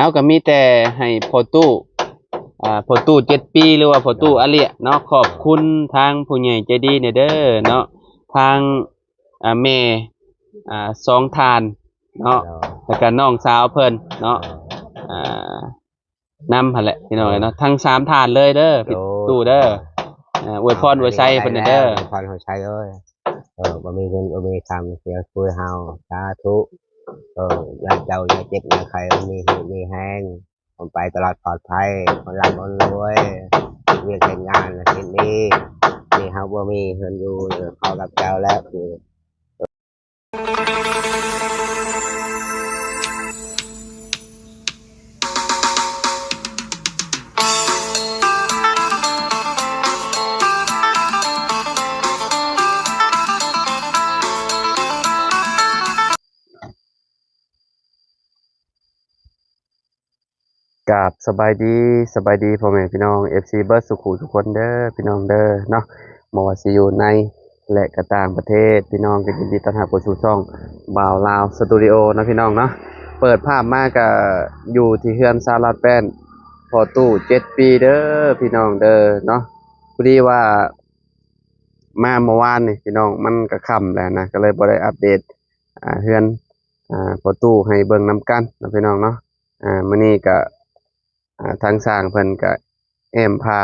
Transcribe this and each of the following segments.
ເຮົາກໍມີແຕ່ໃຫ້ພໍ່ຕູ້ ອ່າ ພໍ່ຕູ້ເຈັດປີ ຫຼືວ່າພໍ່ຕູ້ອາເລຍເນາະ ຂອບຄຸນທາງຜູ້ໃຫຍ່ໃຈດີແດ່ເດີເນາະ ທາງ ອ່າ ແມ່ ອ່າ ສອງທ່ານເນາະ ແລ້ວກໍນ້ອງສາວເພິ່ນເນາະ ອ່າ ນຳຫັ້ນແຫຼະພີ່ນ້ອງເອີຍເນາະ ທັງສາມທ່ານເລີຍເດີ ຕູ້ເດີ ອວຍພອນອວຍໄຊເພິ່ນແດ່ເດີ ອວຍພອນອວຍໄຊເອີຍ ເອີ ບໍ່ມີເງິນບໍ່ມີຄຳ ເສຍຊ່ວຍເຮົາ ສາທຸ ເອີ ຢ່າເຈົ້າຢ່າເຈັບຢ່າໄຂ້ ມີຮີມີແຮງ ຄົນໄປຕະຫຼອດປອດໄພ ຄົນລ່ຳຄົນລວຍ ເຮັດວຽກເຮັດງານເຮັດດີ ນີ້ເຮົາບໍ່ມີເຮືອນຢູ່ ຂໍກັບເຈົ້າແລ້ວ ກາບສະບາຍດີ ສະບາຍດີພໍ່ແມ່ພີ່ນ້ອງ ເອັຟຊີ ເບິດສູ່ຜູ້ສູ່ຄົນເດີພີ່ນ້ອງເດີເນາະ ບໍ່ວ່າຊິຢູ່ໃນ ແລະ ກະຕ່າງປະເທດ ພີ່ນ້ອງກໍຍິນດີຕ້ອນຮັບເຂົ້າສູ່ຊ່ອງບ່າວລາວສະຕູດິໂອເນາະພີ່ນ້ອງເນາະ ເປີດພາບມາກະຢູ່ທີ່ເຮືອນຊາວລາວແປ້ນ ພໍ່ຕູ້ເຈັດປີເດີພີ່ນ້ອງເດີເນາະ ພໍດີວ່າມາເມື່ອວານນີ້ພີ່ນ້ອງ ມັນກະຄ່ຳແລ້ວນະ ກໍເລີຍບໍ່ໄດ້ອັບເດດ ອ່າ ເຮືອນ ອ່າ ພໍ່ຕູ້ໃຫ້ເບິ່ງນຳກັນເນາະພີ່ນ້ອງເນາະ ອ່າ ມື້ນີ້ກະ ອ່າ ທາງຊ່າງເພິ່ນກະແອ້ມພາ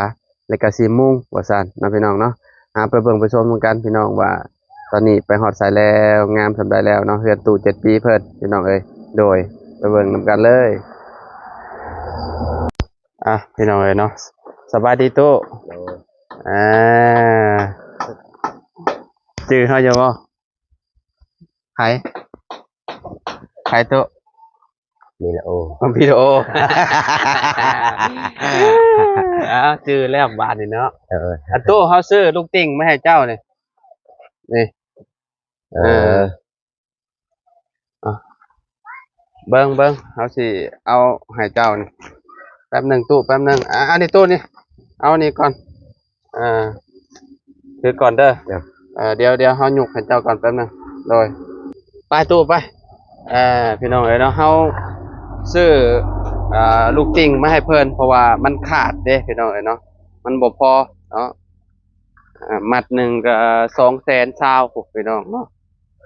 ແລະກະຊິມຸງວ່າຊັ້ນເນາະພີ່ນ້ອງເນາະ ເຮົາໄປເບິ່ງໄປຊົມນຳກັນພີ່ນ້ອງວ່າ ຕອນນີ້ໄປຮອດໃສແລ້ວ ງາມສ່ຳໃດແລ້ວເນາະ ເຮືອນຕູ້ເຈັດປີເພິ່ນພີ່ນ້ອງເອີຍ ໂດຍ ໄປເບິ່ງນຳກັນເລີຍ ອ່ະ ພີ່ນ້ອງເອີຍເນາະ ສະບາຍດີຕູ້ ໂດຍ ອ່າ ຈື່ເຮົາຢູ່ບໍ່? ໃຜ? ໃຜຕູ້? ວິດີໂອ ວິດີໂອ ອ້າວ ຈື່ແລ້ວບາດນີ້ເນາະ ເອີ ອັນຕູ້ເຮົາຊື້ລູກຕິ່ງມາໃຫ້ເຈົ້ານີ້ ນີ້ ເອີ ເອີ ອ່ະ ເບິ່ງ ເບິ່ງ ເຮົາຊິເອົາໃຫ້ເຈົ້ານີ້ ແປັບໜຶ່ງຕູ້ ແປັບໜຶ່ງ ອ່າ ອັນນີ້ຕູ້ນີ້ ເອົານີ້ກ່ອນ ອ່າ ຖືກ່ອນເດີ ດຽວ ເອີ ດຽວ ດຽວເຮົາຍົກໃຫ້ເຈົ້າກ່ອນແປັບໜຶ່ງ ໂດຍ ໄປຕູ້ໄປ ເອີ ພີ່ນ້ອງເອີຍເນາະ ເຮົາຊື້ ອ່າ ລູກຕິ່ງມາໃຫ້ເພິ່ນ ເພາະວ່າມັນຂາດເດ້ ພີ່ນ້ອງເອີຍເນາະ ມັນບໍ່ພໍເນາະ ອ່າ ມັດໜຶ່ງກໍສອງແສນຊາວພຸ້ນ ພີ່ນ້ອງເນາະ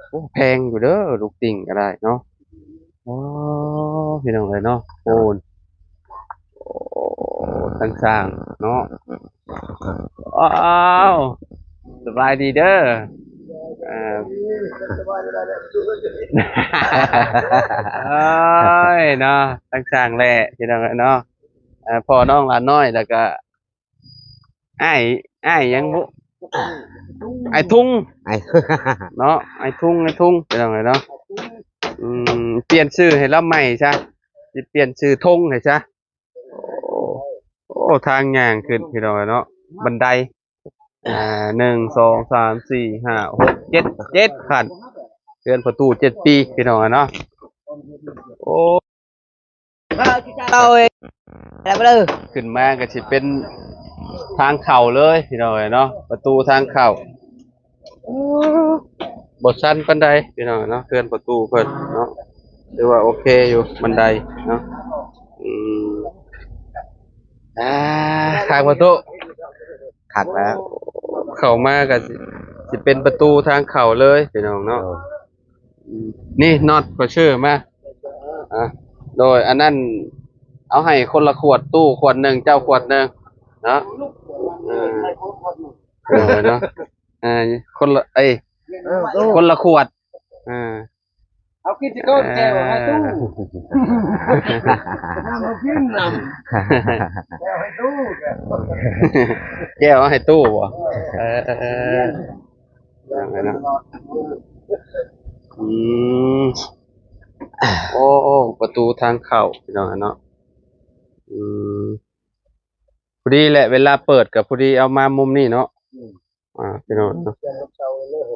ໂອ້ ແພງຢູ່ເດີ ລູກຕິ່ງກໍໄດ້ເນາະ ໂອ້ ພີ່ນ້ອງເອີຍເນາະ ໂອ້ ໂອ້ ທາງຊ່າງເນາະ ອ້າວ ສະບາຍດີເດີ ເອີ ໂອ້ຍເນາະ ທາງຊ່າງແຫຼະ ພີ່ນ້ອງເອີຍເນາະ ເອີ ພໍ່ນ້ອງຫຼານນ້ອຍ ແລ້ວກໍ ອ້າຍ ອ້າຍຫຍັງບຸ ອ້າຍທຸງ ອ້າຍ ເນາະ ອ້າຍທຸງ ອ້າຍທຸງ ພີ່ນ້ອງເອີຍເນາະ ອືມ ປ່ຽນຊື່ໃຫ້ລາວໃໝ່ຊະ ຊິປ່ຽນຊື່ທຸງໃຫ້ຊະ ໂອ້ ໂອ້ ທາງຍ່າງຂຶ້ນ ພີ່ນ້ອງເອີຍເນາະ ບັນໄດ ອ່າ ໜຶ່ງ ສອງ ສາມ ສີ່ ຫ້າ ຫົກ ເຈັດ ເຈັດຂັ້ນ ເຮືອນພໍ່ຕູ້ເຈັດປີ ພີ່ນ້ອງເອີຍເນາະ ໂອ້ ເອົາເອີຍ ແລ້ວເດີ ຂຶ້ນມາກໍຊິເປັນທາງເຂົ້າເລີຍ ພີ່ນ້ອງເອີຍເນາະ ປະຕູທາງເຂົ້າ ບໍ່ຊັນປານໃດ ພີ່ນ້ອງເນາະ ເຮືອນປະຕູເພິ່ນເນາະ ຖືວ່າໂອເຄຢູ່ ບັນໄດເນາະ ອືມ ອ່າ ຂ້າງປະຕູ ຄັກແລ້ວ ເຂົ້າມາກໍຊິ ຊິເປັນປະຕູທາງເຂົ້າເລີຍ ພີ່ນ້ອງເນາະ ເອີ ອືມ ນີ້ນັອດຂ້ອຍຊື້ມາ ອ່າ ໂດຍ ອັນນັ້ນເອົາໃຫ້ຄົນລະຂວດ ຕູ້ຂວດໜຶ່ງ ເຈົ້າຂວດໜຶ່ງເນາະ ເອີ ເອີ ເນາະ ເອີ ຄົນລະ ເອີຍ ເອີ ຄົນລະຂວດ ເອີ ເອົາກິນຊິກ່ອນ ເອີ ແກ້ວໃຫ້ຕູ້ ນ້ຳເອົາກິນນ້ຳ ແກ້ວໃຫ້ຕູ້ ແກ້ວໃຫ້ຕູ້ບໍ່ ເອີ ເອີ ເອີ ຈັ່ງໃດເນາະ ອືມ ໂອ້ ປະຕູທາງເຂົ້າ ພີ່ນ້ອງເນາະ ອືມ ພໍດີແຫຼະ ເວລາເປີດກໍພໍດີເອົາມາມຸມນີ້ເນາະ ອືມ ອ່າ ພີ່ນ້ອງເນາະ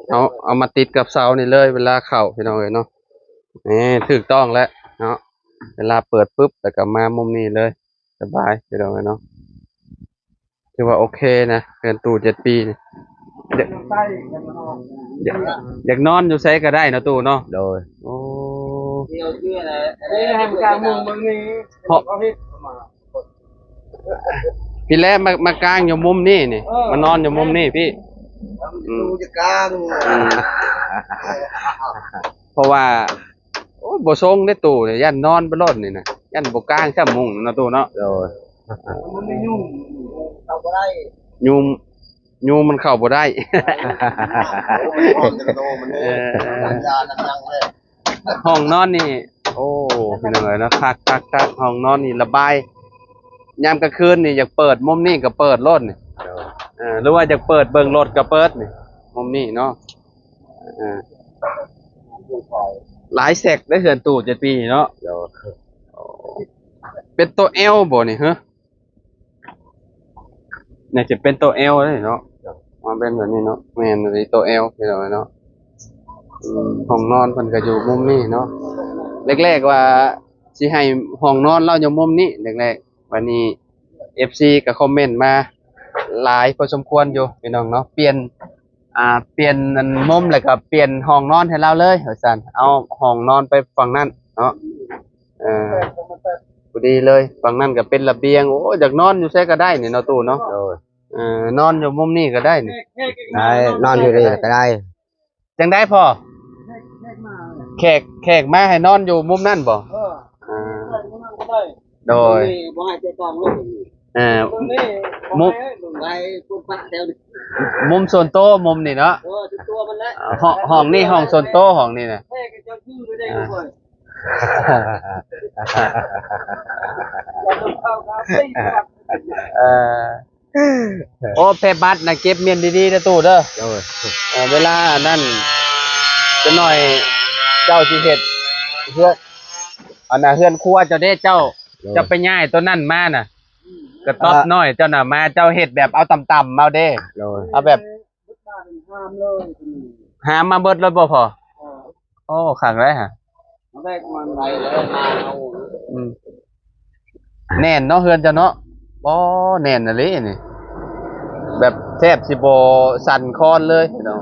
ເອົາ ເອົາມາຕິດກັບເສົານີ້ເລີຍ ເວລາເຂົ້າ ພີ່ນ້ອງເອີຍເນາະ ນີ້ຖືກຕ້ອງແລ້ວເນາະ ເວລາເປີດປຶບ ແລ້ວກໍມາມຸມນີ້ເລີຍ ສະບາຍ ພີ່ນ້ອງເອີຍເນາະ ຖືວ່າໂອເຄນະ ເຮືອນຕູ້ເຈັດປີນີ້ ຢາກ ຢາກ ຢາກນອນຢູ່ໃສກໍໄດ້ເນາະ ຕູ້ເນາະ ໂດຍ ໂອ້ ດຽວຄືນະ ເອີ ໃຫ້ມັນກາງມຸມເບິ່ງນີ້ ເພາະ ເຂົາເຮັດມາ ພີ່ແລມາ ມາກາງຢູ່ມຸມນີ້ນີ້ ເອີ ມານອນຢູ່ມຸມນີ້ພີ່ ອືມ ຕູຈະກາງ ອືມ ເພາະວ່າ ໂອ້ຍ ບໍ່ຊົງເດ້ຕູ້ນີ້ ຢ້ານນອນໄປໂລດນີ້ນະ ຢ້ານບໍ່ກາງຊ້ຳມຸ້ງເນາະຕູ້ເນາະ ໂດຍ ມັນມີຍຸງ ເຂົ້າບໍ່ໄດ້ ຍຸງ ຍຸງມັນເຂົ້າບໍ່ໄດ້ ເອີ ຫ້ອງນອນນີ້ ໂອ້ ພີ່ນ້ອງເອີຍເນາະ ຄັກໆໆ ຫ້ອງນອນນີ້ລະບາຍ ຍາມກາງຄືນນີ້ຢາກເປີດມຸມນີ້ກໍເປີດໂລດນີ້ ໂດຍ ເອີ ຫຼືວ່າຢາກເປີດເບິ່ງລົດກໍເປີດນີ້ ມຸມນີ້ເນາະ ເອີ ຫຼາຍແຊັກເດ້ເຮືອນຕູ້ເຈັດປີເນາະ ໂດຍ ເປັນໂຕແອວບໍ່ນີ້ ຮະ? ໜ້າຈະເປັນໂຕແອວເດ້ເນາະ ມາເປັນແບບນີ້ເນາະ ແມ່ນອີ່ຫຼີໂຕແອວພີ່ນ້ອງເນາະ ອືມ ຫ້ອງນອນເພິ່ນກໍຢູ່ມຸມນີ້ເນາະ ແລກໆວ່າຊິໃຫ້ຫ້ອງນອນລາວຢູ່ມຸມນີ້ແລກໆ ບັດນີ້ເອັຟຊີກໍຄອມເມັນມາຫຼາຍພໍສົມຄວນຢູ່ພີ່ນ້ອງເນາະ ປ່ຽນ ອ່າ ປ່ຽນອັນມຸມ ແລ້ວກໍປ່ຽນຫ້ອງນອນໃຫ້ລາວເລີຍວ່າຊັ້ນ ເອົາຫ້ອງນອນໄປຝັ່ງນັ້ນເນາະ ເອີ ພໍດີເລີຍ ຝັ່ງນັ້ນກໍເປັນລະບຽງ ໂອ້ ຢາກນອນຢູ່ໃສກໍໄດ້ນີ້ເນາະຕູ້ເນາະ ໂດຍ ເອີ ນອນຢູ່ມຸມນີ້ກໍໄດ້ນີ້ ໄດ້ ນອນຢູ່ນີ້ກໍໄດ້ ຈັ່ງໃດພໍ່ ແຂກ ແຂກມາໃຫ້ນອນຢູ່ມຸມນັ້ນບໍ່? ເອີ ອ່າ ໂດຍ ບໍ່ໃຫ້ໃຈກາງໂລກ ເອີ ມຸມ ເບິ່ງໄວ້ ເບິ່ງໄວ້ ປຸດປະແຖວນີ້ ມຸມສ່ວນໂຕ ມຸມນີ້ເນາະ ເອີ ສ່ວນໂຕມັນແຫຼະ ຫ້ອງ ຫ້ອງນີ້ຫ້ອງສ່ວນໂຕ ຫ້ອງນີ້ນະ ແທ້ກໍເຈົ້າຊື່ໄດ້ບໍ່ ເອີ ໂອ້ ແພບັດນະ ເກັບມ້ຽນດີໆເດີຕູ້ເດີ ໂດຍ ເອີ ເວລາອັນນັ້ນ ຈັກໜ້ອຍເຈົ້າຊິເຮັດເຮືອນ ອັນນ່າ ເຮືອນຄົວເຈົ້າເດ້ ເຈົ້າ ໂດຍ ເຈົ້າໄປຍ້າຍຕົວນັ້ນມານະ ກະຕ໊ອບນ້ອຍເຈົ້ານະ ມາເຈົ້າເຮັດແບບເອົາຕ່ຳໆເອົາເດ້ ໂດຍ ເອົາແບບ ຫາມມາເບິດເລີຍບໍ່ພໍ່? ໂອ້ ຄັກເລີຍຫະ ອືມ ແໜ້ນເນາະເຮືອນເຈົ້າເນາະ ບໍ່ ແໜ້ນອີ່ຫຼີນີ້ ແບບແທບຊິບໍ່ສັ່ນຄອນເລີຍພີ່ນ້ອງ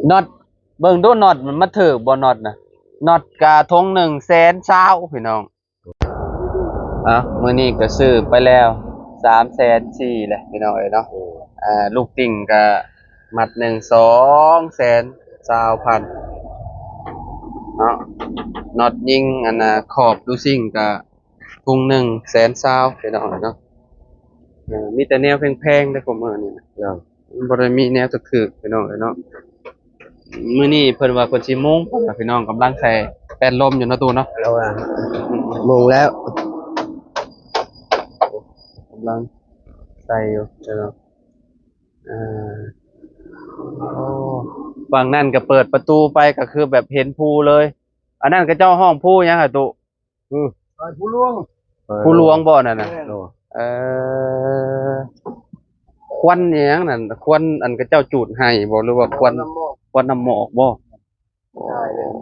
ນັອດ ເບິ່ງດູນັອດມັນມາຖືກບໍ່ນັອດນະ ນັອດກະຖົງໜຶ່ງແສນຊາວພີ່ນ້ອງ ເອົາ ມື້ນີ້ກໍຊື້ໄປແລ້ວສາມແສນສີ່ແຫຼະພີ່ນ້ອງເອີຍເນາະ ອ່າ ລູກຕິ່ງກໍມັດໜຶ່ງສອງແສນຊາວພັນເນາະ ນັອດຍິງອັນນ່າຂອບດູຊິງກໍຖົງໜຶ່ງແສນຊາວພີ່ນ້ອງເອີຍເນາະ ເອີ ມີແຕ່ແນວແພງໆເດ້ຊຸມື້ນີ້ນະ ບໍ່ໄດ້ມີແນວຖືກໆ ພີ່ນ້ອງເອີຍເນາະ ມື້ນີ້ເພິ່ນວ່າເພິ່ນຊິມຸງ ພີ່ນ້ອງກຳລັງໃສ່ແປ້ນລົມຢູ່ເນາະຕູ້ເນາະ ໂດຍ ມຸງແລ້ວ ກຳລັງໃສ່ຢູ່ພີ່ນ້ອງ ເອີ ໂອ້ ຝັ່ງນັ້ນກໍເປີດປະຕູໄປກໍຄືແບບເຫັນພູເລີຍ ອັນນັ້ນເຂົາເຈົ້າຮ້ອງພູຫຍັງຫະຕູ້? ອືມ ໄປພູຫຼວງ ພູຫຼວງບໍ່ນັ້ນນະ? ແມ່ນ ເອີ ຄວັນອີຫຍັງນັ້ນ ຄວັນອັນເຂົາເຈົ້າຈູດໄຫ້ບໍ່ ຫຼືວ່າຄວັນ ຄວັນນ້ຳໝອກ ຄວັນນ້ຳໝອກບໍ່? ໂອ້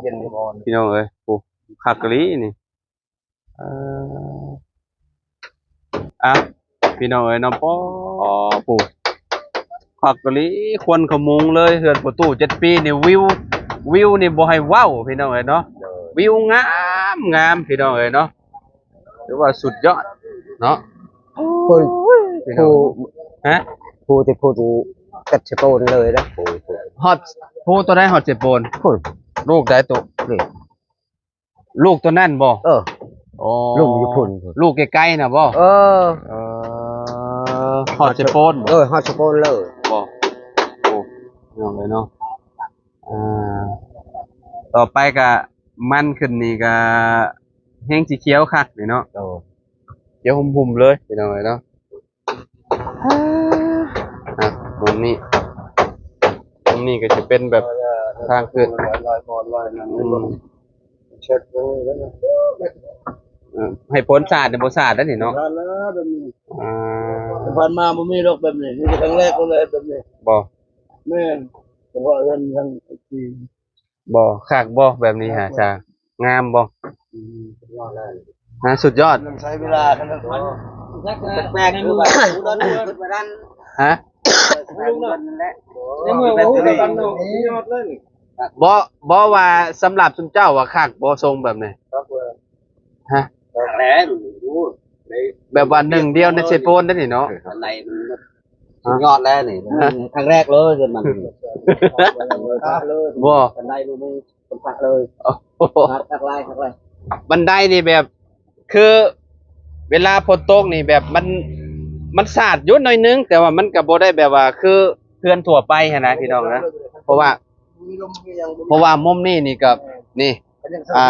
ເຢັນບໍ່ ພີ່ນ້ອງເອີຍ ໂອ້ ຄັກອີ່ຫຼີນີ້ ເອີ ອ່ະ ພີ່ນ້ອງເອີຍເນາະ ປາໂທ ຄັກອີ່ຫຼີ ຄວັນຂະໂມງເລີຍ ເຮືອນພໍ່ຕູ້ເຈັດປີນີ້ ວິວ ວິວນີ້ບໍ່ໃຫ້ເວົ້າພີ່ນ້ອງເອີຍເນາະ ໂດຍ ວິວງາມ ງາມພີ່ນ້ອງເອີຍເນາະ ຖືວ່າສຸດຍອດເນາະ ໂອ້ຍ ພີ່ນ້ອງ ຮະ ພູທີ່ພຸ້ນ ເຈັດສິບໂປນເລີຍນະ ພູ ພູ ຮອດ ພູຕົວໃດຮອດເຈັດໂປນ ພຸ້ນ ລູກໃດໂຕ ນີ້ ລູກຕົວນັ້ນບໍ່? ເອີ ໂອ້ ລູກຢູ່ພຸ້ນ ລູກໃກ້ໆນະບໍ່? ເອີ ເອີ ຮອດເຊໂປນບໍ່? ເອີ ຮອດເຊໂປນເລີຍ ບໍ່? ໂອ້ ພີ່ນ້ອງເອີຍເນາະ ອ່າ ຕໍ່ໄປກະມັນຂຶ້ນນີ້ກະແຮງຊິຂຽວຄັກນີ້ເນາະ ໂອ້ ຂຽວຫຸ່ມໆເລີຍ ພີ່ນ້ອງເອີຍເນາະ. ອ່ະ ມຸມນີ້ ມຸມນີ້ກໍຈະເປັນແບບທາງຂຶ້ນ ອືມ ເອີ ໃຫ້ຝົນສາດນີ້ບໍ່ສາດແລ້ວນີ້ເນາະ ອ່າ ຜ່ານມາບໍ່ມີດອກແບບນີ້ ນີ້ເປັນຄັ້ງແລກເລີຍແບບນີ້ ບໍ່ ແມ່ນ ສະເພາະເຮືອນທາງຈີນ ບໍ່ ຄັກບໍ່ແບບນີ້ຫາ ຊ່າງ ງາມບໍ່? ອືມ ສຸດຍອດເລີຍ ຮະ ສຸດຍອດ ມັນໃຊ້ເວລາຂະໜາດນັ້ນ ແປກໆ ໃນມື ຮະ? ໃນເມືອງ ໂອ້ ກັນເນາະ ຍອດເລີຍນີ້. ບໍ່ ບໍ່ວ່າສຳລັບຊຸມເຈົ້າວ່າຄັກບໍ່ ຊົງແບບນີ້? ຮະ? ແບບວ່າໜຶ່ງດຽວໃນເຊໂປນໄດ້ນີ້ເນາະ. ອັນໃດມັນ ສຸດຍອດແລ້ວນີ້ ຄັ້ງແລກເລີຍ ເຮືອນມັນ ບໍ່ ບັນໄດບໍ່ມີຄົນພັກເລີຍ. ໂອ້ໂຫ ຄັກຫຼາຍ ຄັກຫຼາຍ. ບັນໄດນີ້ແບບ ຄືເວລາຝົນຕົກນີ້ແບບມັນ ມັນສາດຢູ່ໜ້ອຍໜຶ່ງ ແຕ່ວ່າມັນກໍບໍ່ໄດ້ແບບວ່າຄືເຮືອນທົ່ວໄປຫັ້ນນະ ພີ່ນ້ອງນະ. ເພາະວ່າ ເພາະວ່າມຸມນີ້ນີ້ກໍ ນີ້ ອ່າ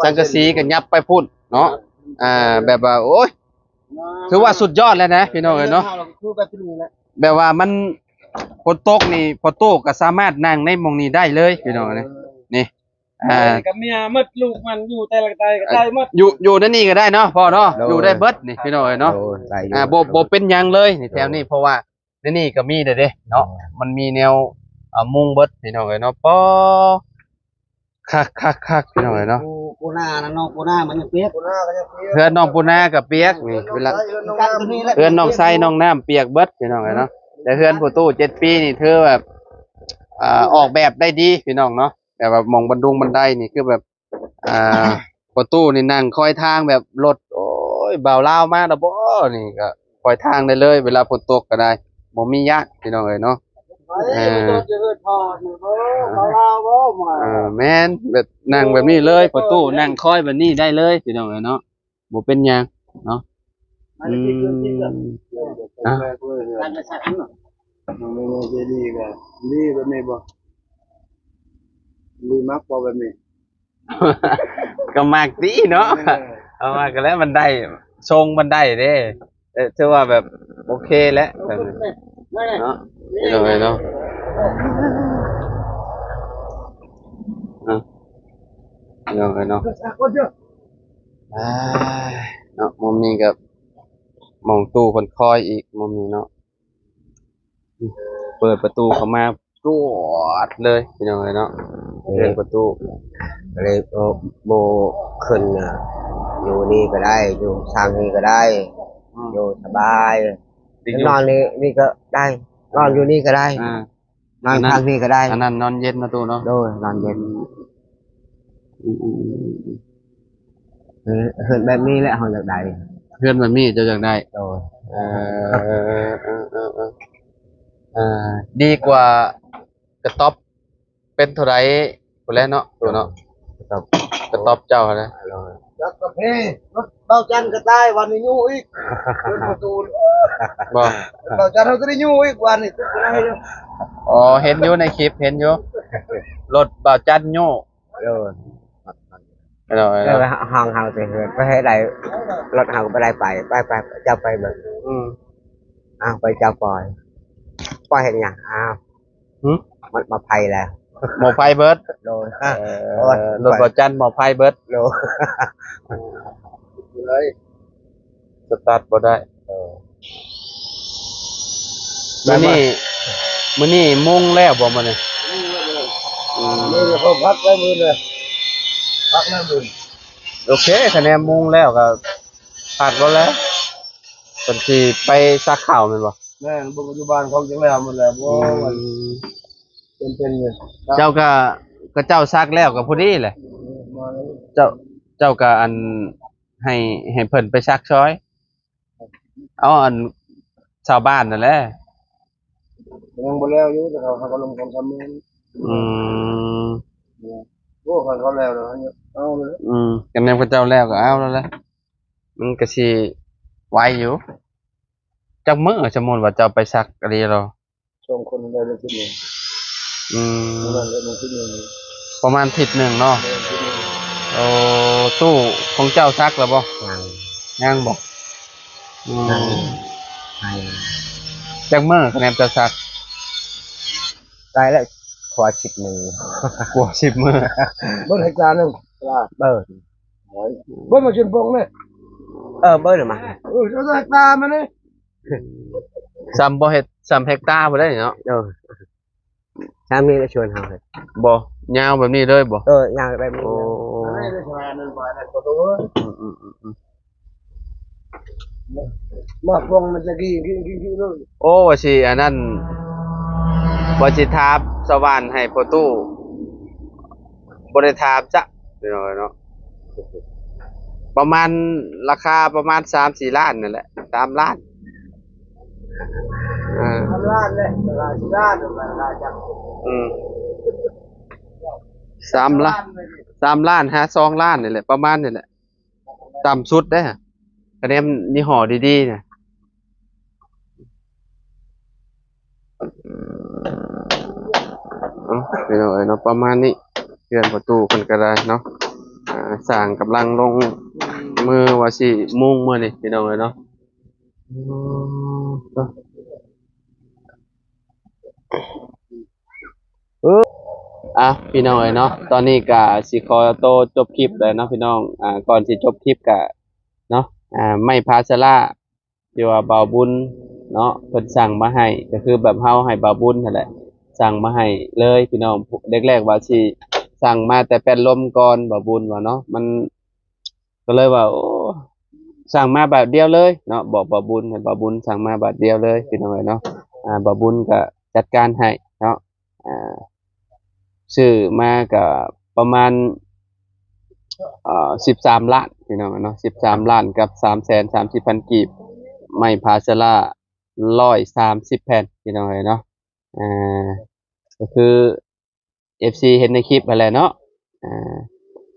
ສັງກະສີກໍຫຍັບໄປພຸ້ນເນາະ. ອ່າ ແບບວ່າ ໂອ້ຍ ຖືວ່າສຸດຍອດແລ້ວນະ ພີ່ນ້ອງເອີຍເນາະ. ແບບວ່າມັນ ຝົນຕົກນີ້ ພໍ່ຕູ້ກໍສາມາດນັ່ງໃນໝ່ອງນີ້ໄດ້ເລີຍ ພີ່ນ້ອງເອີຍ. ນີ້ ອ່າ ກັບເມຍໝົດ ລູກມັນຢູ່ແຕ່ລະໃດກໍໄດ້ໝົດ ຢູ່ ຢູ່ໃນນີ້ກໍໄດ້ເນາະພໍ່ເນາະ. ໂດຍ ຢູ່ໄດ້ເບິດນີ້ ພີ່ນ້ອງເອີຍເນາະ. ໂດຍ ໄດ້ຢູ່ ອ່າ ບໍ່ ບໍ່ເປັນຫຍັງເລີຍນີ້ ແຖວນີ້ ໂດຍ ເພາະວ່າໃນນີ້ກໍມີແລ້ວເດ້ເນາະ. ໂດຍ ມັນມີແນວ ອ່າ ມຸງເບິດ ພີ່ນ້ອງເອີຍເນາະ. ປໍ ຄັກໆໆ ພີ່ນ້ອງເອີຍເນາະ. ໂອ້ ປູໜ້ານະ ນ້ອງປູໜ້າມັນຍັງປຽກ ເຮືອນນ້ອງປູໜ້າກໍປຽກນີ້ ເວລາ ເຮືອນນ້ອງໄຊ ນ້ອງນ້ຳປຽກເບິດ ພີ່ນ້ອງເອີຍເນາະ. ແຕ່ເຮືອນພໍ່ຕູ້ເຈັດປີນີ້ຖືວ່າ ອ່າ ອອກແບບໄດ້ດີ ພີ່ນ້ອງເນາະ. ແບບວ່າໝ່ອງບັນດຸງບັນໄດນີ້ ຄືແບບ ອ່າ ພໍ່ຕູ້ນີ້ນັ່ງຄອຍທາງແບບລົດ ໂອ້ຍ ບ່າວລາວມາແລ້ວບໍ່ ນີ້ກໍຄອຍທາງໄດ້ເລີຍ. ເວລາຝົນຕົກກໍໄດ້ ບໍ່ມີຢ້ານ ພີ່ນ້ອງເອີຍເນາະ. ເອີ ເອີ ແມ່ນ ແບບນັ່ງແບບນີ້ເລີຍ ພໍ່ຕູ້ນັ່ງຄອຍແບບນີ້ໄດ້ເລີຍ ພີ່ນ້ອງເອີຍເນາະ. ບໍ່ເປັນຫຍັງເນາະ. ອືມ ອ່ະ ເຈດີກໍດີແບບນີ້ບໍ່? ດີມັກບໍ່ແບບນີ້? ກໍມັກຕິເນາະ. ເອີ ເອົາມາກໍແລ້ວ ມັນໄດ້ ຊົງມັນໄດ້ເດ້. ເອີ ຖືວ່າແບບໂອເຄແຫຼະ ແບບນີ້ເນາະ ພີ່ນ້ອງເອີຍເນາະ. ອ່ະ ພີ່ນ້ອງເອີຍເນາະ. ອ່າ ເນາະ ມຸມນີ້ກໍໝ່ອງຕູ້ເພິ່ນຄອຍອີກ ມຸມນີ້ເນາະ. ເປີດປະຕູເຂົ້າມາຈວດເລີຍ ພີ່ນ້ອງເອີຍເນາະ. ເອີ ເປີດປະຕູ ກໍເລີຍບໍ່ ບໍ່ຂຶ້ນນະ ຢູ່ນີ້ກໍໄດ້ ຢູ່ທາງນີ້ກໍໄດ້. ອືມ ຢູ່ສະບາຍ ນອນນີ້ ນີ້ກໍໄດ້ ນອນຢູ່ນີ້ກໍໄດ້. ອ່າ ນອນທາງນີ້ກໍໄດ້ ອັນນັ້ນນອນເຢັນເນາະຕູ້ເນາະ. ໂດຍ ນອນເຢັນ. ອືມ ເອີ ເຮືອນແບບນີ້ແຫຼະເຮົາຢາກໄດ້ ເຮືອນແບບນີ້ເຈົ້າຢາກໄດ້. ໂດຍ ເອີ ເອີ ເອີ ເອີ ເອີ ດີກວ່າກະຕ໊ອບເປັນເທົ່າໃດພຸ້ນແຫຼະເນາະ ຕູ້ເນາະ. ກະຕ໊ອບ ກະຕ໊ອບເຈົ້າຫັ້ນນະ. ຈັກກະເພ ລົດເບົາຈັນກໍຕາຍ ວັນນີ້ຍູ້ອີກ ເດີນປະຕູ ບໍ່ ເບົາຈັນເຮົາກໍໄດ້ຍູ້ອີກ ວັນນີ້. ອໍ ເຫັນຢູ່ໃນຄລິບ ເຫັນຢູ່ ລົດເບົາຈັນຍູ້. ໂດຍ ເອີ ເອີ ຫ້ອງເຮົາແຕ່ເຮືອນ ໄປໃຫ້ໄດ້ ລົດເຮົາກໍບໍ່ໄດ້ໄປ ໄປ ໄປ ເຈົ້າໄປເບິ່ງ. ອືມ ອ້າວ ໄປເຈົ້າປ່ອຍ ປ່ອຍເຮັດຫຍັງ? ອ້າວ ຫຶ ມັນໝໍ້ໄຟແລ້ວ ໝໍ້ໄຟເບິດ. ໂດຍ ເອີ ໂອ້ຍ ລົດບໍ່ຈັນໝໍ້ໄຟເບິດ. ໂດຍ ສະຕາດບໍ່ໄດ້. ເອີ ມື້ນີ້ ມື້ນີ້ມຸງແລ້ວບໍ່ມື້ນີ້? ອືມ ມື້ນີ້ເຂົາພັກແລ້ວມື້ນີ້ ພັກແລ້ວມື້. ໂອເຄ ຄະແນນມຸງແລ້ວກໍພັກແລ້ວແຫຼະ. ເພິ່ນຊິໄປສັກເຂົ້າແມ່ນບໍ່? ແມ່ນ ເບິ່ງຢູ່ບ້ານເຂົາຈັ່ງແລ້ວໝົດແລ້ວ. ໂອ້ຍ ອືມ ເປັນໆ ເລີຍ. ເຈົ້າກໍ ກໍເຈົ້າສັກແລ້ວກໍພໍດີແຫຼະ. ເຈົ້າ ເຈົ້າກໍອັນ ໃຫ້ ໃຫ້ເພິ່ນໄປສັກຊ່ອຍ ເອົາອັນຊາວບ້ານນັ້ນແຫຼະ. ຍັງບໍ່ແລ້ວຢູ່ ແຕ່ເຂົາ ເຂົາກໍລົງສອງສາມມື້. ອືມ ໂອ້ ຄັນເຂົາແລ້ວແລ້ວເອົາເລີຍ. ອືມ ຄັນແມ່ນເຂົາເຈົ້າແລ້ວກໍເອົາແລ້ວແຫຼະ ມັນກໍຊິໄວຢູ່. ຈັກມື້ ສົມມຸດວ່າເຈົ້າໄປສັກອີ່ຫຼີລະ? ສອງຄົນໄດ້ເດືອນສິບເອັດ. ອືມ ປະມານເດືອນສິບເອັດ ປະມານທິດໜຶ່ງເນາະ. ເດືອນສິບເອັດ. ໂອ້ ຕູ້ຂອງເຈົ້າສັກແລ້ວບໍ່? ຍັງ ຍັງບໍ່? ອືມ ຍັງ ໃຫ້ ຈັກມື້ຄະແນນເຈົ້າສັກ? ໄດ້ແລ້ວ ກວ່າສິບມື້ ກວ່າສິບມື້. ເບິ່ງເຮັກຕາໜຶ່ງ ເອີ ເບິ່ງມາຊິນປົງນີ້. ເອີ ເບິ່ງມາ ເອີ ເຮັກຕາມານີ້ ສ່ຳບໍ່ເຮັດ ສ່ຳເຮັກຕາບໍ່ໄດ້ເນາະ. ເອີ ທາງນີ້ລະຊວນເຮົາເຮັດ ບໍ່ ຍາວແບບນີ້ເລີຍບໍ່? ເອີ ຍາວແບບນີ້. ໂອ້ ອືມໆໆ. ມາຟອງມັນຕະກີ້ກິ້ໆໆເລີຍ. ໂອ້ ວ່າຊິອັນນັ້ນ ວ່າຊິຖາມສະຫວ່ານໃຫ້ພໍ່ຕູ້ ບໍ່ໄດ້ຖາມຊະ ພີ່ນ້ອງເອີຍເນາະ. ປະມານ ລາຄາປະມານສາມສີ່ລ້ານນັ້ນແຫຼະ ສາມລ້ານ ເອີ ສາມລ້ານເດ້ ລາຄາສີ່ລ້ານ ລາຄາຈັກ ອືມ ສາມລ້ານ ສາມລ້ານຫາສອງລ້ານນີ້ແຫຼະ ປະມານນີ້ແຫຼະ ຕ່ຳສຸດເດ້ ຄະແນນຍີ່ຫໍ້ດີໆນະ. ເອົາ ພີ່ນ້ອງເອີຍເນາະ ປະມານນີ້ ເຮືອນພໍ່ຕູ້ເພິ່ນກໍໄດ້ເນາະ ອ່າ ຊ່າງກຳລັງລົງມືວ່າຊິມຸງມື້ນີ້ ພີ່ນ້ອງເອີຍເນາະ. ເອີ ອ່ະ ພີ່ນ້ອງເອີຍເນາະ ຕອນນີ້ກະຊິຂໍໂຕຈົບຄລິບແລ້ວເນາະ ພີ່ນ້ອງ. ອ່າ ກ່ອນຊິຈົບຄລິບກະເນາະ ອ່າ ໄມ້ພາສາລາ ທີ່ວ່າບ່າວບຸນເນາະ ເພິ່ນສັ່ງມາໃຫ້ ກໍຄືແບບເຮົາໃຫ້ບ່າວບຸນຫັ້ນແຫຼະ ສັ່ງມາໃຫ້ເລີຍ ພີ່ນ້ອງ. ແລກໆວ່າຊິສັ່ງມາແຕ່ແປ້ນລົມກ່ອນ ບ່າວບຸນວ່າເນາະ ມັນ ກໍເລີຍວ່າ ໂອ້ ສັ່ງມາບາດດຽວເລີຍເນາະ ບອກບ່າວບຸນ ໃຫ້ບ່າວບຸນສັ່ງມາບາດດຽວເລີຍ ພີ່ນ້ອງເອີຍເນາະ. ອ່າ ບ່າວບຸນກໍຈັດການໃຫ້ເນາະ ອ່າ ຊື້ມາກໍປະມານ ເອີ ສິບສາມລ້ານ ພີ່ນ້ອງເນາະ ສິບສາມລ້ານກັບສາມແສນສາມສິບພັນກີບ ໄມ້ພາສາລາຮ້ອຍສາມສິບແຜ່ນ ພີ່ນ້ອງເອີຍເນາະ. ອ່າ ກໍຄື ເອັຟຊີເຫັນໃນຄລິບຫັ້ນແຫຼະເນາະ. ອ່າ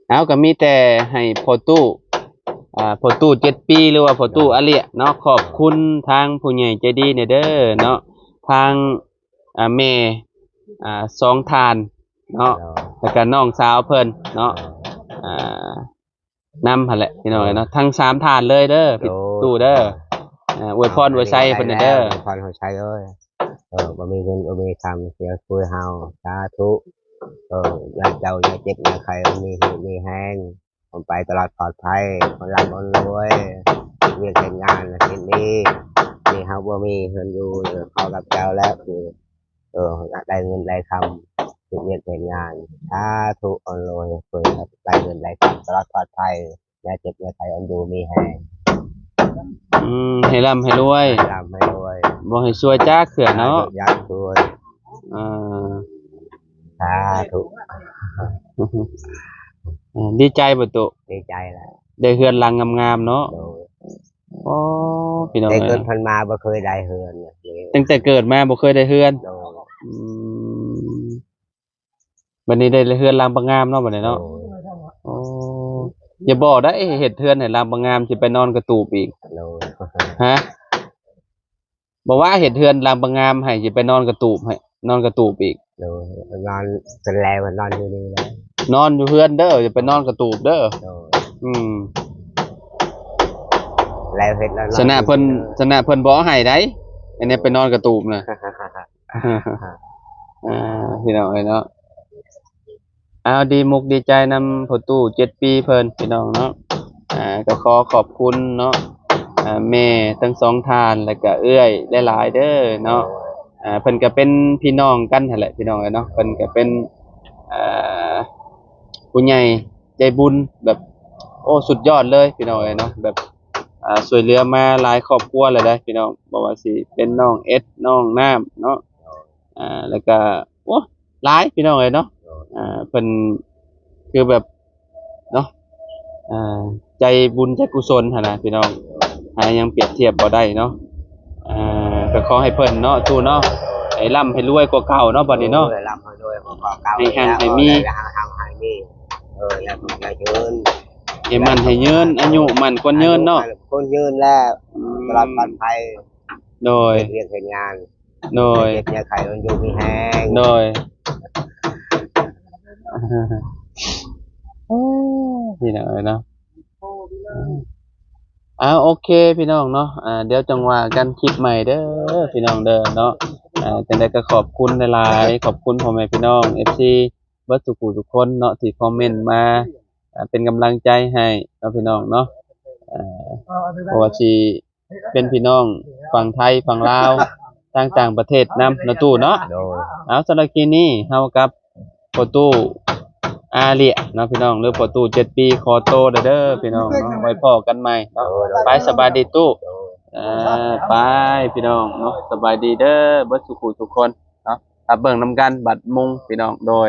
ເຮົາກໍມີແຕ່ໃຫ້ພໍ່ຕູ້ ອ່າ ພໍ່ຕູ້ເຈັດປີ ຫຼືວ່າພໍ່ຕູ້ອາເລຍເນາະ ຂອບຄຸນທາງຜູ້ໃຫຍ່ໃຈດີແດ່ເດີເນາະ ທາງ ອ່າ ແມ່ ອ່າ ສອງທ່ານເນາະ ແລ້ວກໍນ້ອງສາວເພິ່ນເນາະ ອ່າ ນຳຫັ້ນແຫຼະ ພີ່ນ້ອງເອີຍເນາະ ທັງສາມທ່ານເລີຍເດີ ພີ່ຕູ້ເດີ. ອ່າ ອວຍພອນອວຍໄຊເພິ່ນແດ່ເດີ ອວຍພອນອວຍໄຊເອີຍ. ເອີ ບໍ່ມີເງິນບໍ່ມີຄຳ ຊິຊ່ວຍເຮົາ ສາທຸ. ເອີ ຢ່າເຈົ້າຢ່າເຈັບຢ່າໄຂ້ ມີຮີບມີແຮງ ຄວາມໄປຕະຫຼອດປອດໄພ ຄົນລ່ຳຄົນລວຍ ເຮັດວຽກເຮັດງານເຮັດດີ. ນີ້ເຮົາບໍ່ມີເຮືອນຢູ່ ຂໍກັບເຈົ້າແລ້ວ ຄື ເອີ ຢາກໄດ້ເງິນໄດ້ຄຳ ເຮັດວຽກເຮັດງານ ສາທຸ ອັນລວຍ ເປີດໃຫ້ໄດ້ເງິນໄດ້ຄຳ ຕະຫຼອດປອດໄພ ຢ່າເຈັບຢ່າໄຂ້ ອັນຢູ່ມີແຮງ. ອືມ ໃຫ້ລ່ຳໃຫ້ລວຍ ໃຫ້ລ່ຳໃຫ້ລວຍ ບໍ່ໃຫ້ຊວຍຈັກເທື່ອເນາະ ຢ່າຊວຍ. ອ່າ ສາທຸ. ອ່າ ດີໃຈບໍ່ຕຸ? ດີໃຈແລ້ວ ໄດ້ເຮືອນຫຼັງງາມໆເນາະ. ໂດຍ. ໂອ້ ພີ່ນ້ອງເອີຍ ແຕ່ເກີດມາບໍ່ເຄີຍໄດ້ເຮືອນ ຕັ້ງແຕ່ເກີດມາບໍ່ເຄີຍໄດ້ເຮືອນ. ໂດຍ. ອືມ ບັດນີ້ໄດ້ເຮືອນຫຼັງບັກງາມເນາະ ບັດນີ້ເນາະ. ໂດຍ. ໂອ້ ຢ່າບອກໄດ້ ເຮັດເຮືອນໃຫ້ຫຼັງບັກງາມ ຊິໄປນອນກະຕູບອີກ. ໂດຍ. ຮະ? ບໍ່ວ່າເຮັດເຮືອນຫຼັງບັກງາມໃຫ້ ຊິໄປນອນກະຕູບໃຫ້ ນອນກະຕູບອີກ. ໂດຍ. ນອນ ສ່ວນຫຼາຍວ່ານອນຢູ່ນີ້ແຫຼະ ນອນຢູ່ເຮືອນເດີ ຢ່າໄປນອນກະຕູບເດີ. ໂດຍ. ອືມ ແລ້ວເຮັດແລ້ວ ສະນະເພິ່ນ ສະນະເພິ່ນບໍ່ເອົາໃຫ້ໃດ ອັນນີ້ໄປນອນກະຕູບນະ. ອ່າ ພີ່ນ້ອງເອີຍເນາະ ເອົາ ດີມຸກດີໃຈນຳພໍ່ຕູ້ເຈັດປີເພິ່ນ ພີ່ນ້ອງເນາະ. ອ່າ ກໍຂໍຂອບຄຸນເນາະ ອ່າ ແມ່ທັງສອງທ່ານ ແລ້ວກະເອື້ອຍຫຼາຍໆເດີເນາະ. ອ່າ ເພິ່ນກໍເປັນພີ່ນ້ອງກັນຫັ້ນແຫຼະ ພີ່ນ້ອງເອີຍເນາະ ເພິ່ນກໍເປັນ ອ່າ ຜູ້ໃຫຍ່ ໃຈບຸນແບບ ໂອ້ ສຸດຍອດເລີຍພີ່ນ້ອງເອີຍເນາະ ແບບ ອ່າ ຊ່ວຍເຫຼືອມາຫຼາຍຄອບຄົວແລ້ວເດ້ພີ່ນ້ອງ ບໍ່ວ່າຊິເປັນນ້ອງເອັດ ນ້ອງນ້ຳເນາະ ອ່າ ແລ້ວກະ ໂອ້ ຫຼາຍພີ່ນ້ອງເອີຍເນາະ. ອ່າ ເພິ່ນຄືແບບເນາະ ອ່າ ໃຈບຸນໃຈກຸສົນຫັ້ນນະພີ່ນ້ອງ ຫາຍັງປຽບທຽບບໍ່ໄດ້ເນາະ. ອ່າ ກໍຂໍໃຫ້ເພິ່ນເນາະ ຕູ້ເນາະ ໃຫ້ລ່ຳໃຫ້ລວຍກວ່າເກົ່າເນາະ ບັດນີ້ເນາະ ໃຫ້ລ່ຳໃຫ້ລວຍກວ່າເກົ່າ ໃຫ້ຮັ່ງໃຫ້ມີ ໃຫ້ຮັ່ງໃຫ້ມີ ເອີ ຢ່າທຸກຢ່າຈົນ ໃຫ້ໝັ້ນໃຫ້ຍືນ ອາຍຸໝັ້ນຂວັນຍືນເນາະ ອາຍຸໝັ້ນຂວັນຍືນແລ້ວ ອືມ ຕະຫຼອດປອດໄພ ໂດຍ ເຮັດວຽກເຮັດງານ ໂດຍ ເຈັບຢ່າໄຂ້ ມັນຢູ່ມີແຮງ ໂດຍ. ໂອ້ ພີ່ນ້ອງເອີຍເນາະ ເອົາ ໂອເຄ ພີ່ນ້ອງເນາະ ອ່າ ດຽວຈັ່ງວ່າກັນຄລິບໃໝ່ເດີ ພີ່ນ້ອງເດີເນາະ. ອ່າ ຈັ່ງໃດກໍຂອບຄຸນຫຼາຍໆ ຂອບຄຸນພໍ່ແມ່ພີ່ນ້ອງ ເອັຟຊີ ເບິດທຸກຜູ້ທຸກຄົນເນາະ ທີ່ຄອມເມັນມາ ອ່າ ເປັນກຳລັງໃຈໃຫ້ເນາະ ພີ່ນ້ອງເນາະ. ອ່າ ບໍ່ວ່າຊິເປັນພີ່ນ້ອງຝັ່ງໄທ ຝັ່ງລາວ ທາງຕ່າງປະເທດນຳເນາະ ຕູ້ເນາະ. ໂດຍ. ເອົາ ສຳລັບຄລິບນີ້ເຮົາກັບພໍ່ຕູ້ອາເລຍເນາະ ພີ່ນ້ອງ ຫຼືພໍ່ຕູ້ເຈັດປີ ຂໍໂຕແດ່ເດີພີ່ນ້ອງເນາະ ໄວ້ພໍ້ກັນໃໝ່ເນາະ. ໂດຍ ໂດຍ. ໄປ ສະບາຍດີຕູ້. ໂດຍ. ເອີ ໄປພີ່ນ້ອງເນາະ ສະບາຍດີເດີ ເບິດສູ່ຜູ້ສູ່ຄົນເນາະ ຖ້າເບິ່ງນຳກັນບັດມຸງພີ່ນ້ອງ ໂດຍ